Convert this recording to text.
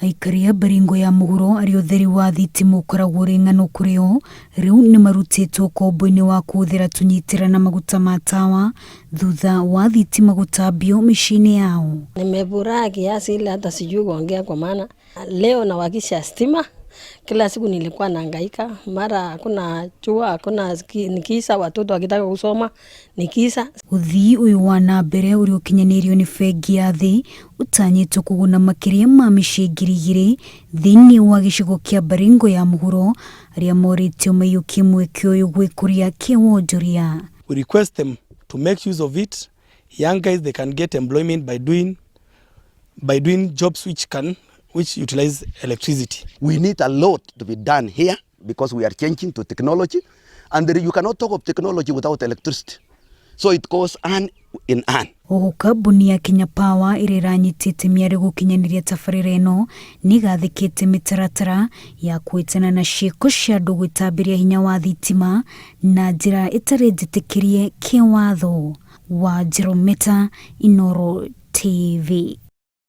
Aikari a Baringo ya mũhuro arĩa ũtheri wa thitima ũkoragwo ũrĩ ng'ano kũrĩ o, rĩu nĩ marutĩtwo ũkombo-inĩ wa kũhũthĩra tũnyitĩra na maguta ma tawa thutha wa thitima gũtambio mĩciĩ-inĩ yao. Nimefurahi kiasi ile hata sijui kuongea kwa maana leo nawakisha stima. Kila siku nilikuwa nahangaika, mara hakuna jua, hakuna ni giza, watoto wakitaka kusoma ni giza. Ũthii ũyũ wa na mbere ũrĩa ũkinyanĩirio nĩ bengi ya thĩ ũtanyĩtwo kũguna makĩria ma mĩciĩ 2000 thĩinĩ wa gĩcigo kĩa Baringo ya mũhuro arĩa morĩtio maiyũkie mweke ũyũ gwĩkũria kĩwonjoria. We request them to make use of it. Young guys, they can get employment by doing jobs which utilize electricity. We need a lot to be done here because we are changing to technology, and there, you cannot talk of technology without electricity. So it goes hand in hand. Oho kambuni ya Kenya Power ĩrĩa ĩranyitĩte mĩario gũkinyanĩria tabarĩra ĩno nĩ ĩgathĩkĩte mĩtaratara ya kwĩtana na ciĩko cia andũ gwĩtambĩria hinya wa thitima na njĩra ĩtarĩ njĩtĩkĩrie kĩwatho. Wa Jerometa, Inooro TV.